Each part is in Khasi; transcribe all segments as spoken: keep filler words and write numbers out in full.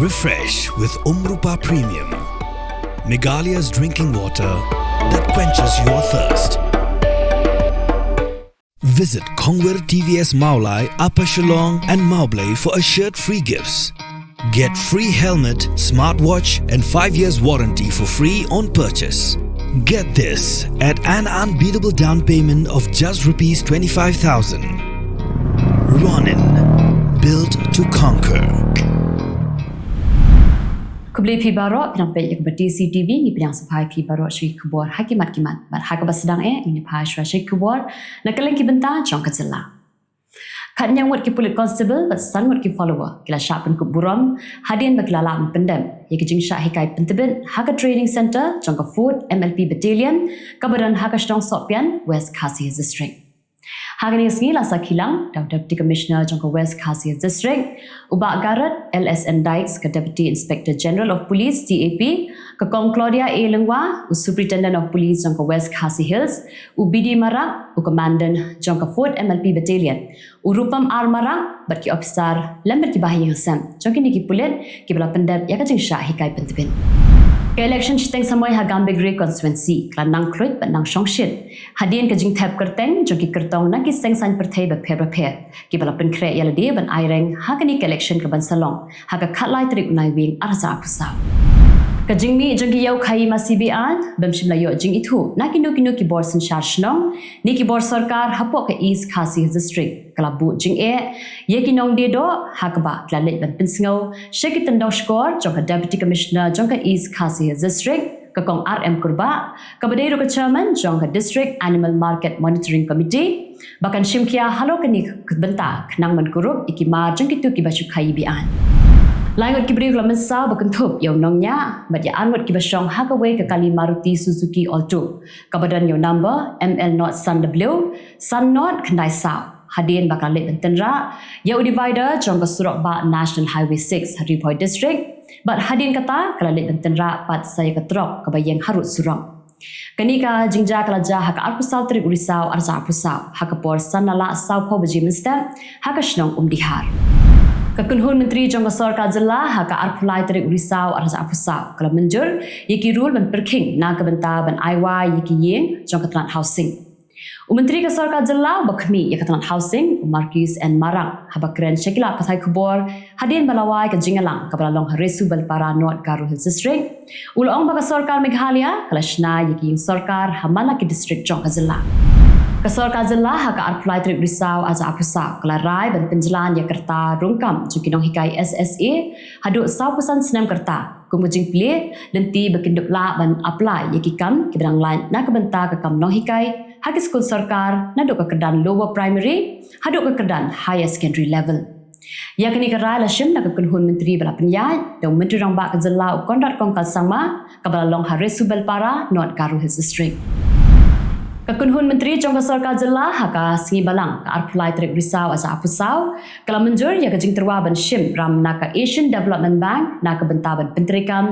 Refresh with Umrupa Premium, Meghalaya's drinking water that quenches your thirst. Visit Kongwir T V S Mawlai, Upper Shillong and Mawblei for assured free gifts. Get free helmet, smartwatch and five years warranty for free on purchase. Get this at an unbeatable down payment of just rupees twenty-five thousand. Ronin, built to conquer. Khublei phi baroh, phi nang peit ïa ka Batesi T V, ngi pdiang sngewbha ïa phi baroh sha ki khubor ha ki mat ki mat. Bad ha kaba sdang eh, ngin ïa phai shuwa sha ki khubor na ka liang ki bynta jong ka jylla. Khatñiew ngut ki pulit constable bad san ngut ki follower ki la shah pynkup burom hadien ba ki la lah ban pyndep ïa ka jingshah hikai pyntbit ha ka training centre jong ka Fourth M L P Battalion kaba don ha ka shnong Sohpian, West Khasi Hills District. Ha kane ka sngi la sakhi lang da u Deputy Commissioner jong ka West Khasi Hills District, u Bah Garod L S N Dykes, ka Deputy Inspector General of Police, D I P, ka Kong Claudia A Lyngwa, u Superintendent of Police jong ka West Khasi Hills, u B D Marak, u Commandant jong ka Fourth M L P Battalion, u Rupam R Marak, bad ki ophisar lem bad ki bahaïing hasem jong kine ki pulit kiba la pyndep ïa ka jingshah hikai pyntbit. Ka election shiteng samoi ha Gambegre constituency ka la nang khluit bad nang shongshit hadien ka jingthep kyrteng jong ki kyrtong na ki seng saiñ pyrthei bapher bapher kiba la pynkhreh ïa lade ban aireng ha kane ka election kaban sa long ha ka khatlai tarik u Naiwieng arhajar arphew saw. Ka jingmih jong ki ïew khaïi masi be-aiñ bym shym la ïoh jingithuh na kino kino ki bor synshar shnong ne ki bor sorkar hapoh ka East Khasi Hills District ka la buh jingeh ïa ki nongdie doh ha kaba ki la leit ban pynsngew sha ki tyndong shkor jong ka Deputy Commissioner jong ka East Khasi Hills District, ka Kong R M Kurbah, kaba dei ruh ka Chairman jong ka District Animal Market Monitoring Committee, ba kan shim khia halor kane ka bynta khnang ban kurup ïa ki mar jong kito kiba shu khaïi be-aiñ. Lai ngut ki briew ki la mynsaw ba kynthup ïa u nongñiah bad ïa ar ngut kiba shong ha kawei ka kali Maruti Suzuki Alto kaba don ïa u number M L not san W san not khyndai saw hadien ba ka la leit ban tynrah ïa u divider jong ka surok bah National Highway six ha Ri Bhoi District, bad hadien kata ka la leit ban tynrah pat sa ïa ka trok kaba ïeng harud surok. Kane ka jingjia ka la jia ha ka arphew saw tarik u Risaw arhajar arphew saw ha ka por san nalah sawphew baje mynstep ha ka shnong Umdihar. Ka kynhun myntri jong ka sorkar jylla ha ka arphew lai tarik u Risaw arhajar arphew saw ka la mynjur ïa ki rule ban pyrkhing na ka bynta ban ai wai ïa ki ïing jong ka tnat housing. U myntri ka sorkar jylla uba khmih ïa ka tnat housing, u Marcuise N Marak, haba kren sha ki lad pathai khubor hadien ba la wai ka jingïalang kaba la long ha Resu Belpara, North Garo Hills District, u la ong ba ka sorkar Meghalaya ka la shna ïa ki ïing sorkar ha man la ki district jong ka jylla. Ka sorkar jylla ha ka arphew lai tarik u Risaw arhajar arphew saw ka la rai ban pynjlan ïa ka rta rung kam jong ki nonghikai S S A haduh sawphew san snem ka rta kum ka jingplie lynti ba kin dup lah ban apply ïa ki kam kiba dang lait na ka bynta ka kam nonghikai ha ki skul sorkar naduh ka kyrdan lower primary haduh ka kyrdan higher secondary level. Ïa kane ka rai la shim na ka kynhun myntri ba la pynïaid da u Myntri Rangbah ka jylla u Conrad Kongkal Sangma kaba la long ha Resu Belpara, North Garo Hills District. Ka kynhun myntri jong ka sorkar jylla ha ka sngi Balang ka arphew lai tarik u Risaw arhajar arphew saw ka la mynjur ïa ka jingtyrwa ban shim ram na ka Asian Development Bank na ka bynta ban pyntreikam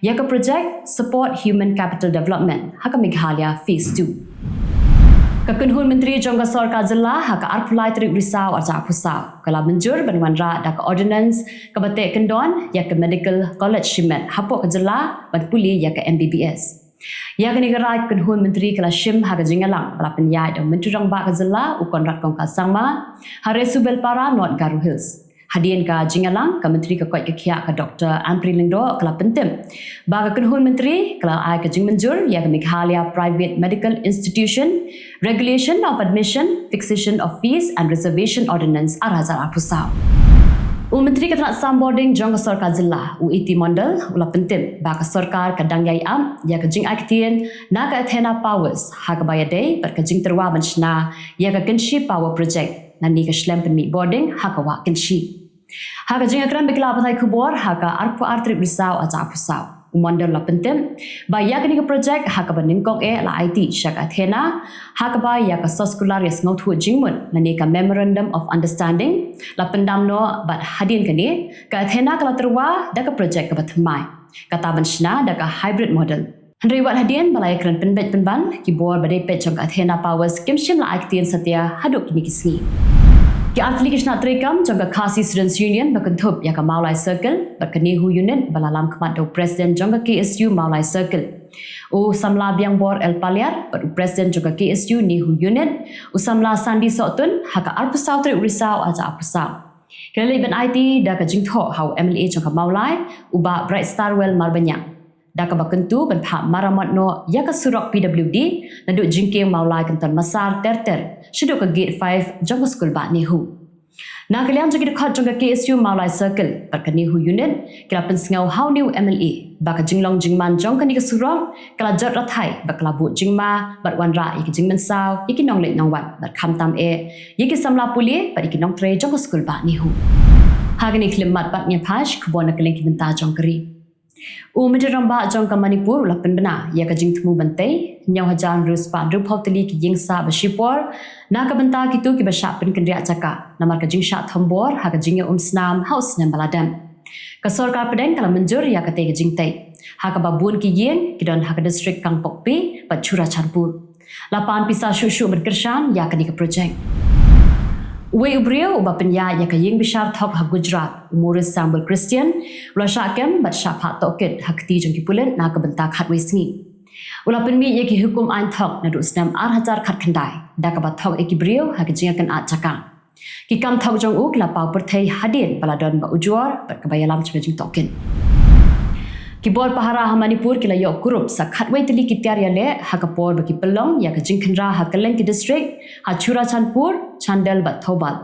ïa ka projek Support Human Capital Development ha ka Meghalaya Phase two. Ka kynhun myntri jong ka sorkar jylla ha ka arphew lai tarik u Risaw arhajar arphew saw ka la mynjur ban wanrah da ka ordinance kaba teh kyndon ïa ka Medical College shimet hapoh ka jylla ban pule ïa ka M B B S. Ïa kane ka rai ka kynhun myntri ka la shim ha ka jingïalang ba la pynïaid da u Myntri Rangbah ka jylla u Conrad Kongkal Sangma ha Resu Belpara, North Garo Hills. Hadien ka jingïalang, ka Myntri ka koit ka khiah ka Doctor Ampareen Lyngdoh ka la pyntip ba ka kynhun myntri ka la ai ka jingmynjur ïa ka Meghalaya Private Medical Institution Regulation of Admission, Fixation of Fees and Reservation Ordinance arhajar arphew saw. U Myntri ka tnat sam bording jong ka sorkar jylla u A T Mondal u la pyntip ba ka sorkar ka dang ïai ap ïa ka jingai ktien na ka Athena Powers ha kaba ïadei bad ka jingtyrwa ban shna ïa ka Kynshi Power Project nangne ka shlem pynmih bording ha ka Wah Kynshi. Ha ka jingïakren bad ki lad pathai khubor ha ka arphew ar tarik u Risaw arhajar arphew saw, u Mondal u la pyntip ba ïa kane ka projek ha kaba nyngkong eh la aiti sha ka Athena ha kaba ïa ka soskular ïasngewthuh jingmut lane ka Memorandum of Understanding la pyndam noh bad hadien kane ka Athena ka la tyrwa da ka projek kaba thymmai, kata ban shna da ka hybrid model. Hynrei wat hadien ba la ïakren pynbeit pynban, ki bor ba dei peit jong ka Athena Powers kim shym la ai ktien satia haduh kine ki sngi. Ki artylli ki tnat treikam jong ka Khasi Students Union ba kynthup ïa ka Mawlai Circle bad ka NEHU Unit ba la lam khmat da u President jong ka KSU Mawlai Circle, u samla Biangbor L Paliar, bad u President jong ka KSU NEHU Unit, u samla Sandi Sohtun, ha ka arphew saw tarik u Risaw arhajar arphew saw. Ki la leit ban aiti da ka jingthoh ha u MLA jong ka Mawlai, u Bah Brightstarwell Marbaniang, da kaba kyntu ban phah maramot noh ïa ka surok PWD naduh jingkieng Mawlai Kynton Massar ter ter shaduh ka Gate five jong ka skul bah NEHU. Na ka liang jong ki dkhot jong ka KSU Mawlai Circle bad ka NEHU Unit, ki la pynsngew ha une u MLA ba ka jinglong jingman jong kane ka surok ka la jot rathai bad ka la buh jingma bad wanrah ïa ki jingmynsaw ïa ki nongleit nongwan bad khamtam eh ïa ki samla pule bad ïa ki nongtrei jong ka skul bah NEHU. Ha kane ka khyllipmat pat ngin ïa peit khubor na ka liang ki bynta jong ka ri. U Myntri Rangbah jong ka Manipur u la pynbna ïa ka jingthmu ban tei hynñiew hajar hynriew spah hynriewphew tylli ki ïing sah ba shipor na ka bynta kito kiba shah pynkynriah jaka namar ka jingshah thombor ha ka jingïaumsnam ha u snem ba la dep. Ka sorkar pdeng ka la mynjur ïa katei ka jingtei, ha kaba bun ki ïing ki don ha ka district Kangpokpi bad Churachandpur. La pan pisa shuh shuh ban kyrshan ïa kane ka projek. Uwei u briew uba pynïaid ïa ka ïing bishar thok ha Gujarat, u Maurice Sambuel Christian, u la shah kem bad shah phah tohkit ha kti jong ki pulit na ka bynta khatwei sngi. U la pynmih ïa ki hukum aiñ thok naduh u snem arhajar khatkhyndai da kaba thok ïa ki briew ha ka jingïakynad jaka. Ki kam thok jong u ki la paw pyrthei hadien ba la don ba ujor bad kaba ïalam jong ka jingtohkit. Ki bor pahara ha Manipur ki la ïoh kurup sa khatwei tylli ki tiar ïaleh ha ka por ba ki pynlong ïa ka jingkhynra ha kylleng ki district ha Churachandpur, Chandel bad Thoubal,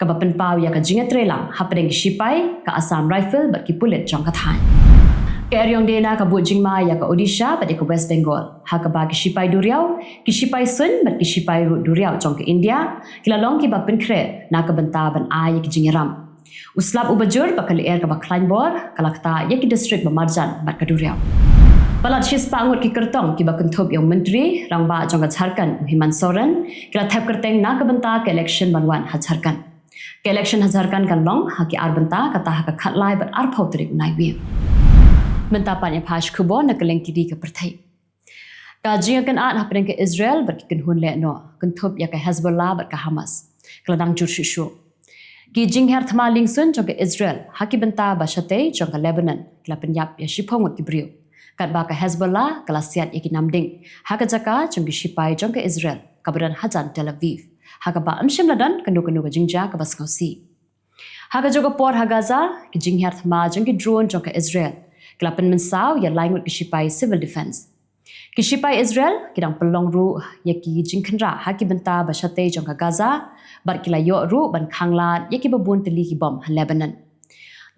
kaba pynpaw ïa ka jingïatreilang hapdeng ki shipai ka Assam Rifle bad ki pulit jong ka thaiñ. Ka eriong de na ka buh jingma ïa ka Odisha bad ïa ka West Bengal, ha kaba ki shipai duriaw, ki shipai suiñ bad ki shipai rud duriaw jong ka India ki la long kiba pynkhreh na ka bynta ban ai ïa ki jingïarap. U slap uba jur bad ka lyer kaba khlaiñ bor ka la ktah ïa ki district ba marjan bad ka duriaw. Palat shispah ngut ki kyrtong kiba kynthup ïa u Myntri Rangbah jong ka Jharkhand, u Hemant Soren, ki la thep kyrteng na ka bynta ka election ban wan ha Jharkhand. Ka election ha Jharkhand kan long ha ki ar bynta, kata ha ka khatlai bad arphew tarik u Naiwieng. Mynta pat ngin ïa peit khubor na ka liang ki ri ka pyrthei. Ka jingïakynad hapdeng ka Israel bad ki kynhun lehnoh kynthup ïa ka Hezbollah bad ka Hamas ka la dang jur shuh shuh. Ki jinghiar thma liengsuiñ jong ka Israel ha ki bynta ba shatei jong ka Lebanon ki la pynïap ïa shiphew ngut ki briew, katba ka Hezbollah ka la siat ïa ki namding ha ka jaka jong ki shipai jong ka Israel kaba don hajan Tel Aviv, ha kaba ym shym la don kano kano ka jingjia kaba sngewsih. Ha kajuh ka por ha Gaza, ki jinghiar thma jong ki drone jong ka Israel ki la pynmynsaw ïa lai ngut ki shipai civil defence. Ki shipai Israel ki dang pynlong ruh ïa ki jingkhynra ha ki bynta ba shatei jong ka Gaza bad ki la ïoh ruh ban khanglad ïa kiba bun tylli ki bom ha Lebanon.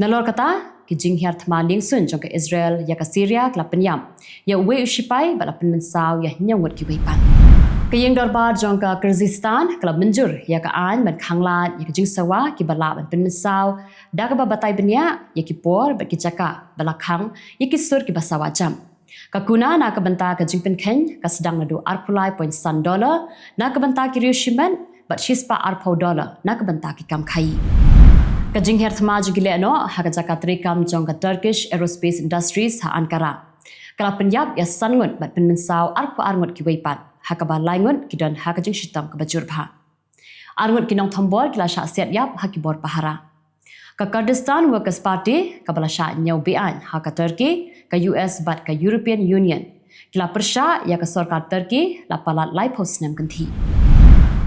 Nalor kata, ki jinghiar thma liengsuiñ jong ka Israel ïa ka Syria ki la pynïap ïa uwei u shipai bad la pynmynsaw ïa hynñiew ngut kiwei pat. Ka ïing dorbar jong ka Kyrgyzstan ka la mynjur ïa ka aiñ ban khanglad ïa ka jingsawa kiba lah ban pynmynsaw da kaba batai bniah ïa ki por bad ki jaka ba la khang ïa ki sur kiba sawa jam. Ka kuna na ka bynta ka jingpynkheiñ ka sdang naduh arphew lai point san dollar na ka bynta ki riew shimet bad shispah arphew dollar na ka bynta ki kam khaïi. Ka jinghiar thma jong ki lehnoh ha ka jaka treikam jong ka Turkish Aerospace Industries ha Ankara ka la pynïap ïa san ngut bad pynmynsaw arphew ar ngut kiwei pat, ha kaba lai ngut ki don ha ka jingshitom kaba jur bha. Ar ngut ki nongthombor ki la shah siat ïap ha ki bor pahara. Ka Kurdistan Workers' Party, kaba la shah ñiew beaiñ ha ka Turkey, ka U S bad ka European Union, ki la pyrshah ïa ka sorkar Turkey la palat laiphew snem kynthih.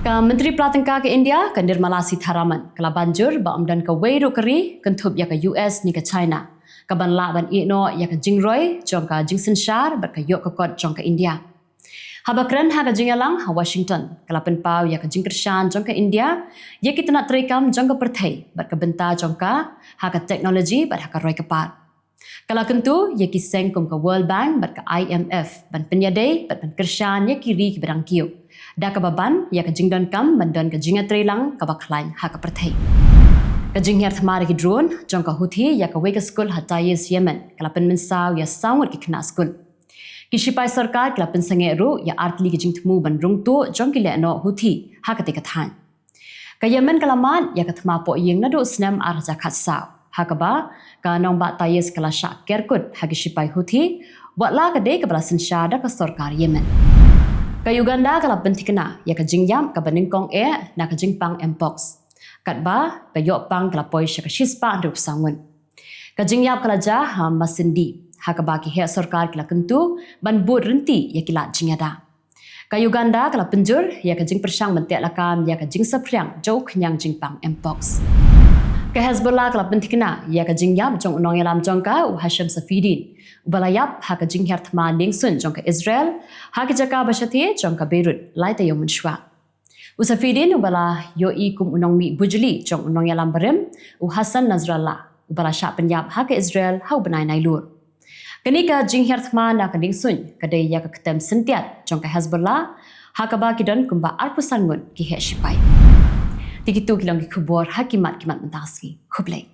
Ka Myntri Pla Tyngka ka India, ka Nirmala Sitharaman, ka la ban jur ba ym don kawei ruh ka ri, kynthup ïa ka U S ne ka China, ka ban lah ban ïehnoh ïa ka jingroi jong ka jingsynshar bad ka ïoh ka kot jong ka India. Haba kren ha ka jingïalang ha Washington, ka la pynpaw ïa ka jingkyrshan jong ka India ïa ki tnat treikam jong ka pyrthei bad ka bynta jong ka ha ka teknoloji bad ha ka roi ka par. Ka la kyntu ïa ki seng kum ka World Bank bad ka I M F ban pynïadei bad ban kyrshan ïa ki ri kiba dang kiew, da kaba ban ïa ka jingdonkam ban don ka jingïatreilang kaba khlaiñ ha ka pyrthei. Ka jinghiar thma da ki drone jong ka Houthi ïa kawei ka skul ha Taiz, Yemen, ka la pynmynsaw ïa saw ngut ki khynnah skul. Ki shipai sorkar ki la pynsangeh ruh ïa artylli ki jingthmu ban rung tuh jong ki lehnoh Houthi ha katei ka thaiñ. Ka Yemen ka la mad ïa ka thma pohïing naduh u snem arhajar khatsaw, ha kaba ka nongbah Taiz ka la shah ker kut ha ki shipai Houthi, watla ka dei kaba la synshar da ka sorkar Yemen. Ka Uganda ka la pynthikna ïa ka jingïap kaba nyngkong eh na ka jingpang Mpox. Katba ka ïoh pang ka la poi sha ka shispah hynriewphew saw ngut. Ka jingïap ka la jia ha Masindi, ha kaba ki heh sorkar ki la kyntu ban bud rynti ïa ki lad jingïada. Ka Uganda ka la pynjur ïa ka jingpyrshang ban tehlakam ïa ka jingsaphriang jong u khñiang jingpang Mpox. Ka Hezbollah ka la pynthikna ïa ka jingïap jong u nongïalam jong ka, u Hashem Safieddine, uba la ïap ha ka jinghiar thma liengsuiñ jong ka Israel ha ki jaka ba shathie jong ka Beirut lai taïew mynshuwa. U Safieddine, uba la ïohi kum u nongmih bujli jong u nongïalam barim, u Hassan Nasrallah, uba la shah pynïap ha ka Israel ha u bnai Nailur. Kane ka jinghiar thma na ka liengsuiñ ka dei ïa ka ktem syntiat jong ka Hezbollah, ha kaba ki don kumba arphew san ngut ki heh shipai. Te kito ki long ki khubor ha ki mat ki mat mynta ka sngi. Khublei.